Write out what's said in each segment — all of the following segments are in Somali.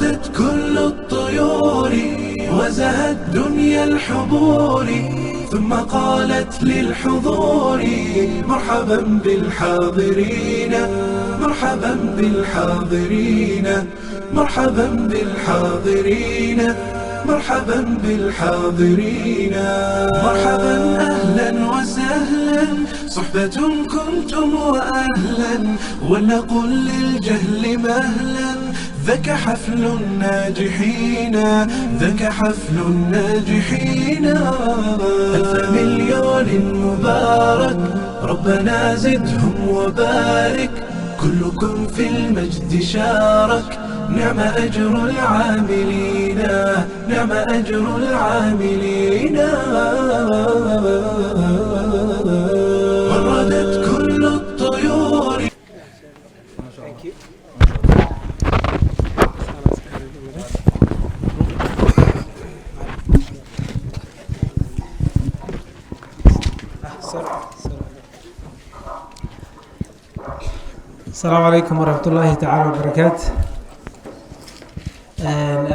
غردت كل الطيور وزهت دنيا الحبور، ثم قالت للحضور: مرحبا بالحاضرين، مرحبا بالحاضرين، مرحبا بالحاضرين، مرحبا بالحاضرين، مرحبا أهلا وسهلا، صحبة كنتم وأهلا، ولنقل للجهل مهلا، ذاك حفل الناجحين، ذاك حفل الناجحين. ألف مليون مبارك، ربنا زدهم وبارك، كلكم في المجد شارك، نعم أجر العاملين، نعم أجر العاملين. وردت كل الطيور. Thank you. السلام عليكم ورحمة الله تعالى وبركاته.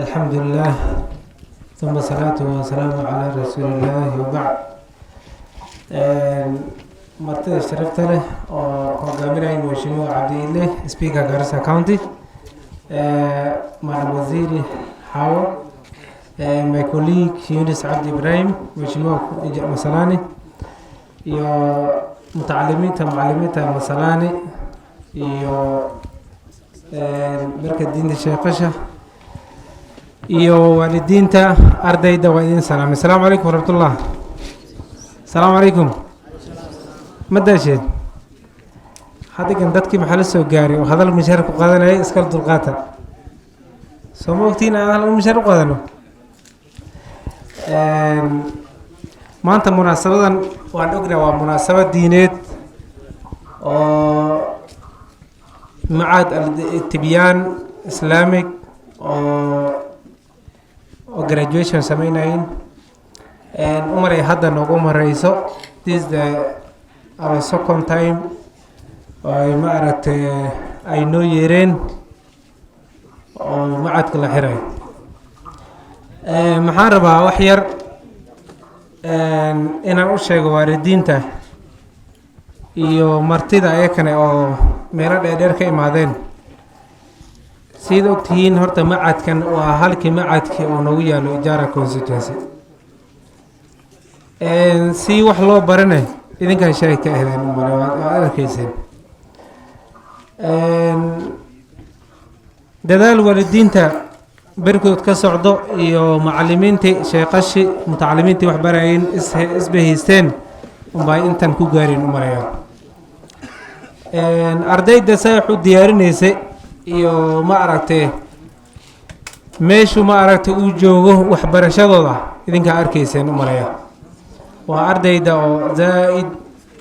الحمد لله ثم الصلاة والسلام على رسول الله وبعد. Martida sharafta leh oo hogaaminaya Mheshimiwa Cabdiile, Speaker Garissa County, Madam Waziri Hawo, my colleague Yunus Cabdi Ibrahim, Mheshimiwa Masalani, iyo mutacalimiinta, macalimiinta Masalani, iyo marka diinta sheekasha iyo waalidiinta ardayda, waa idin salaamay. Asalaamu calaykum waraxmatullah. Asalaamu calaykum. Ma daasheen? Hadigan dadkii maxaa la soo gaaray oo hadal mishaar ku qaadanaya? Iskala dulqaata. Soo ma ogtiin aan hadal mishaar u qaadano? Maanta munaasabadan waan ognahay, waa munaasabad diineed oo Macad Tibyaan Islamic oo graduation sameynayeen. Umalay hadda noogu mareyso, this is the our second time oo ay, ma aragtay, ay noo yeereen oo macadka la xiray. Maxaan rabaa wax yar inaan u sheego waalidiinta iyo martida ayakane oo meelo dheerdheer ka imaadeen. Sidaad ogtihiin, horta macadkan waa halkii macadkii oo noogu yaalo Ijara constituency. Si wax loo barane idinkaa shalay ka ahdeen, umale waad arkayseen. Dadaal waalidiinta berkood ka socdo iyo macalimiintii, sheeqashi, mutacalimiintii wax barayeen isbahaysteen unbaa intan ku gaarin, u malaya. Ardayda saa wax u diyaarinaysay iyo, ma aragtay, meeshu, ma aragtay, uu joogo waxbarashadooda idinkaa arkayseen, u malaya. Waa ardayda oo zaa'id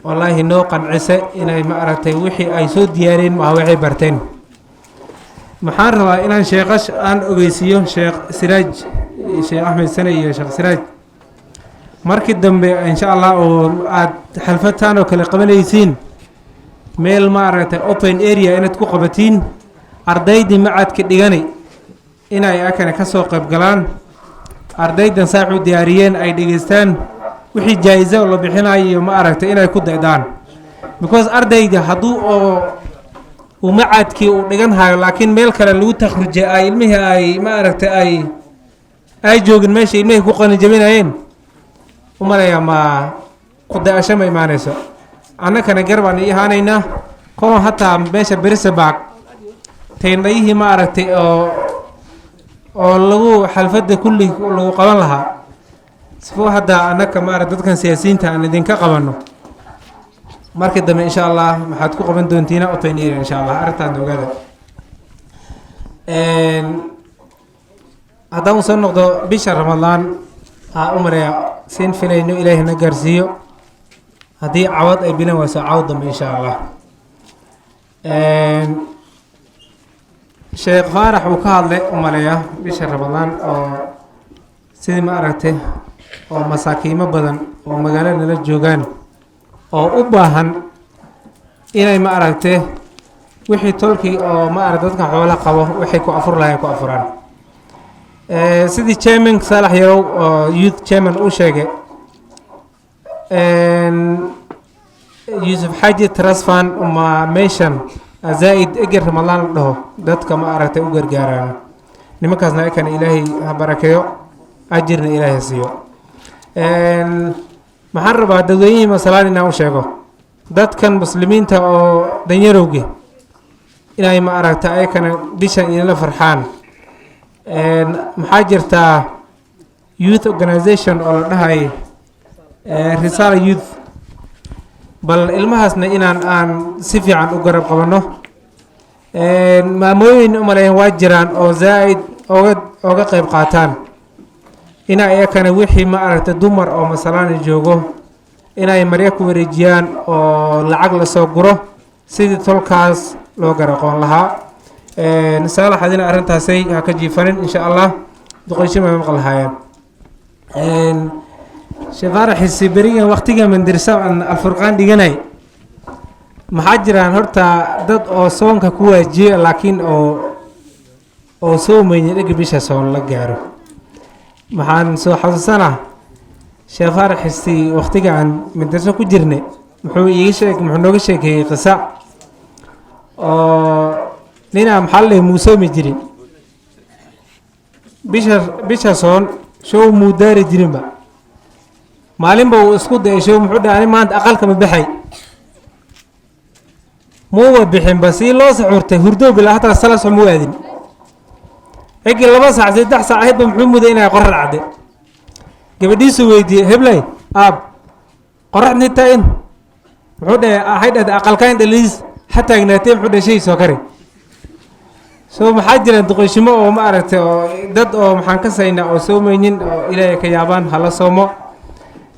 wallaahi noo qancise inay, ma aragtay, wixii ay soo diyaareen maaha, waxay barteen. Maxaan rabaa inaan sheeqash aan ogeysiiyo, Sheekh Siraaj, Sheekh Axmed Sane iyo Sheekh Siraaj, markii dambe insha Allah oo aad xalfadtaan oo kale qabanaysiin, meel, ma aragtay, open area inaad ku qabatiin, ardaydii macadka dhigani inay akana ka soo qayb galaan, ardaydan saax u diyaariyeen ay dhegeystaan, wixii jaa-iso la bixinayo, ma aragtay, inay ku daydaan, because ardayga hadduu oo uu macadkii uu dhigan hayo laakiin meel kale lagu takhrujay, ay ilmihii ay, ma aragtay, ay joogin meesha ilmihii ku qalinjabinayeen, u malaya ma ku day-asho ma imaanayso. Annakana gar baan ii ahaanaynaa koon hataa meesha Berisabag teendhayihii, ma aragtay, oo lagu xalfadda kulli lagu qaban lahaa, sifo hadda annaka, ma aragtay, dadkan siyaasiyiinta aan idinka qabanno. Markii dambe insha Allah maxaad ku qaban doontiina open area insha Allah. Arrintaan ogaada. Haddaan usoo noqdo bisha Ramadaan, aa u maleeya siin filayno Ilaahay na gaarsiiyo. Haddii cawad ay bilan wayso, cawd dambe insha Allah. Sheekh Faarax uu ka hadlay, u maleeya, bisha Ramadaan oo sidii, ma aragtay, oo masaakiimo badan oo magaalo nala joogaan oo u baahan inay, ma aragtay, wixii tolkii oo, ma arag, dadka xoola qabo waxay ku afur lahayn ku afuraan. Sidii chairman Saalax Yarow oo youth chairman uu sheegay, Yuusuf Xaaji Trust Fund uma meeshan zaa'id eger Ramadaan la dhaho dadka ma aragtay u gargaaraan. Nimankaasna ayakana Ilaahay ha barakeeyo, ajirna Ilaahay ha siiyo. Maxaan rabaa dadweynihii Masalaan inaan u sheego, dadkan muslimiinta oo danyarowge inay ma aragta ayakana bishan inala farxaan. Maxaa jirtaa youth organization oo la dhahay Risala Youth. Bal ilmahaasna inaan aan si fiican u garab qabanno. Maamooyin umaleyn waa jiraan oo zaa'id oga qayb qaataan ina iyakana wixii ma aragta dumar oo Masalaani joogo inay maryo ku wareejiyaan oo lacag lasoo guro sidii tolkaas loo garaqoon lahaa. Saalax, adina arrintaasay ha ka jiifanin, insha Allah. Duqoysho ma maqal lahaayeen. Sheekh Faarax Xisi, berigan waqtiga mandirsa aan Alfurqaan dhiganay, maxaa jiraan horta dad oo soonka ku waajiya laakiin oo soomaynin dhega bisha soon la gaaro. Maxaan soo xasuusanaa Sheekh Faarax Xisi waqtiga aan madraso ku jirnay, muxuu iiga sheeg, muxuu nooga sheekeeyey qisa oo ninaa maxaa la dhihi muu soomi jirin bisha soon, show muu daari jirinba. Maalinba uu isku dayay show, muxuu dhahay, "Ani maanta aqalka ma baxay." Muuba bixinba. Si loo saxuurtay hurdo bila hataa salaas muu aadin. Xigii 2 saac 3 saac ahaydba muxuu muday inay qorax dhacday. Gabadhiisu weydiiyey, "Heblay aab, qorax nitaa in?" Muxuu dhahay, waxay dhahday, "Aqalkaan dhaliis ha taagnaatee." Muxuu dhahay, "Shay soo kari." So maxaa jira duqoshimo oo ma aragtay oo dad oo maxaan ka saynaa oo soomaynin oo Ilaahay ka yaabaan, hala soomo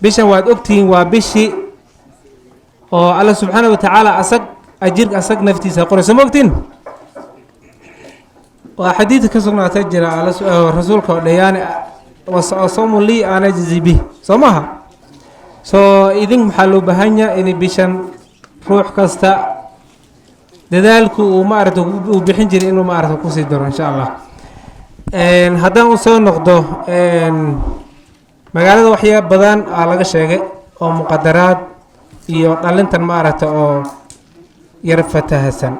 bishan. Waad ogtihiin, waa bishii oo Alla subxaana wa tacaala asag ajir asag naftiisa qoray. Soo ma ogtiin? Waa xadiid ka sugnaatay jira alla rasuulka oo dhayaani wasawmu lii ana ajzi bih, soo maaha? So idin maxaa loo baahan yahay in bishan ruux kasta dadaalku uu maaragta uu bixin jiray inuu maaragta kusii daro, insha Allah. Haddaan u soo noqdo magaalada, waxyaaba badan aa laga sheegay oo muqadaraad iyo dhalintan maaragta oo yar fatahasan.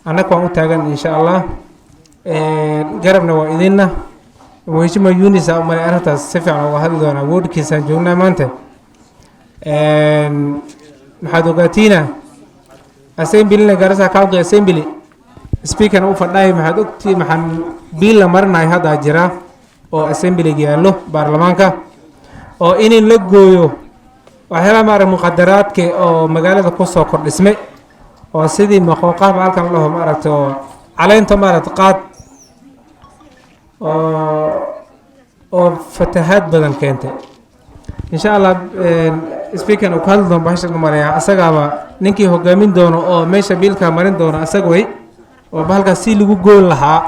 Annaga waan u taagan, insha Allah, garabna waa idinna. Mheshimiwa Yunis aa umalay arrintaas si fiican uga hadli doonaa. Wardkiisaan joognaa maanta. Maxaad ogaatiina assemblyna, Garissa County Assembly speakerna u fadhaay. Maxaad ogtii, maxaan biil la marinahay haddaa jira oo assemblyga yaallo baarlamaanka oo in la gooyo waxyaalaha maarag muqadaraadka oo magaalada kusoo kordhismay, oo sidii maqooqaha halkan la dhaho maaragta oo caleenta maaragta qaad oo fatahaad badan keentay. Insha Allah speaker uu ka hadli doono bahashan umaleeyaa, asagaaba ninkii hogaamin doono oo meesha biilka marin doono asaga way oo bahalkaas si lagu goon lahaa.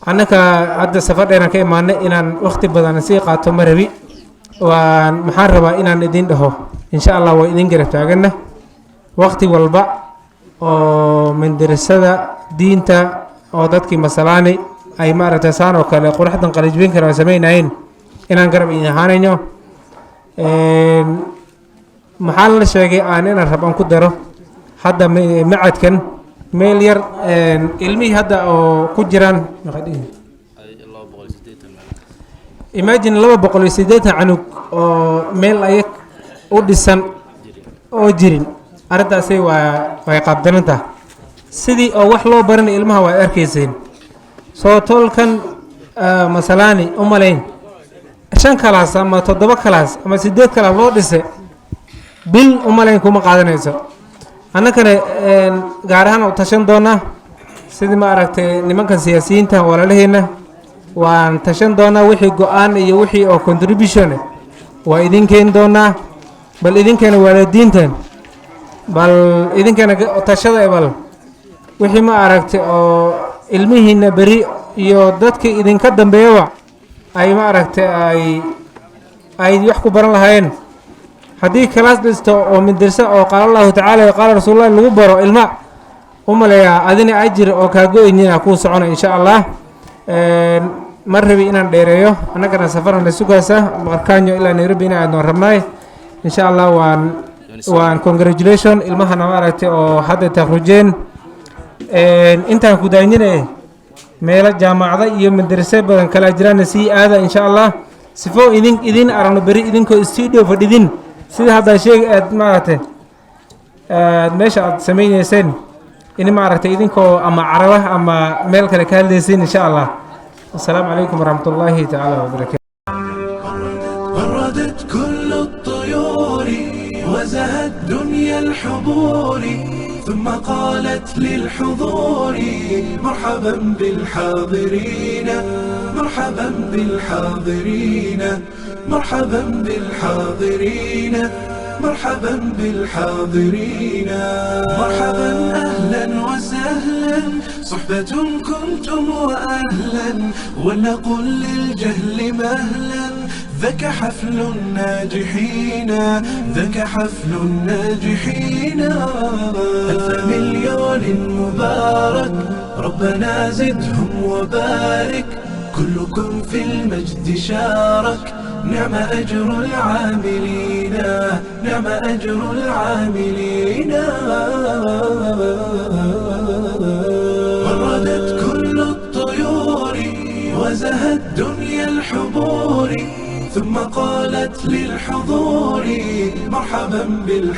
Annaka hadda safar dheeraan ka imaanay, inaan waqti badan sii qaato ma rabi. Waan maxaan rabaa inaan idin dhaho, insha Allah waa idin garab taagana waqti walba oo mandarasada diinta oo dadkii Masalaani ay maaragtay saan oo kale quraxdan qalijbin kara samaynayeen inaan garab idin ahaanayno. Maxaa la sheegay aan inaan rab aan ku daro hadda macadkan meel yar ilmihii hadda oo ku jiraan, imagine 280 canug oo meel ayag u dhisan oo jirin. Arrintaasi waa way qaabdarantaha sidii oo wax loo baranay ilmaha waa arkayseen. Soo tolkan Masalaani u malayn shan kalaas ama toddoba kalaas ama sideed kalaas loo dhisay bil u malayn kuma qaadanayso. Annakana gaar ahaan u tashan doonaa sidii ma aragtay nimankan siyaasiyiinta walaalaheena waan tashan doonaa. Wixii go-aan iyo wixii oo contribution waa idin keeni doonaa. Bal idinkana waalidiintan, bal idinkana tashada, bal wixii ma aragtay oo ilmihiina beri iyo dadka idinka dambeeyaba ay ma aragtay ay wax ku baran lahaayeen. Haddii kalaas dhisto oo madrasa oo qaala Allahu tacaala wa qaala rasuulullahi lagu baro ilma U maleeyaa adina ajir oo kaa go-aynina kuu socona, insha Allah. Ma rabi inaan dheereeyo, annagana safaran la sugaysa Barkanyo ilaa Nairobi in aadno rabnaay, insha Allah. Waan congratulation ilmahana, maaragtay, oo hadda takhrujeen. Intaan ku daanyine meelo jaamacada iyo madrase badan kala jiraan sii aada, insha Allah, sifo idin aragno beri idinkoo studio fadhidin, sida hadda sheeg aad, maaragtay, aad meesha aad samaynayseen in, maaragtay, idinkoo ama caraba ama meel kale ka hadlaysiin, insha Allah. Asalaamu calaykum waraxmat ullaahi tacaala wabarakatu. غردت كل الطيور وزهت دنيا الحبور، ثم قالت للحضور: مرحبا بالحاضرين، مرحبا بالحاضرين، مرحبا بالحاضرين، مرحبا بالحاضرين، مرحبا أهلا وسهلا، صحبة كنتم وأهلا، ولنقل للجهل مهلا، ذاك حفل الناجحين، ذاك حفل الناجحين. ألف مليون مبارك، ربنا زدهم وبارك، كلكم في المجد شارك، نعم أجر العاملين، نعم أجر العاملين. غردت كل الطيور وزهت دنيا الحبور، ثم قالت للحضور: مرحبا بالحضور.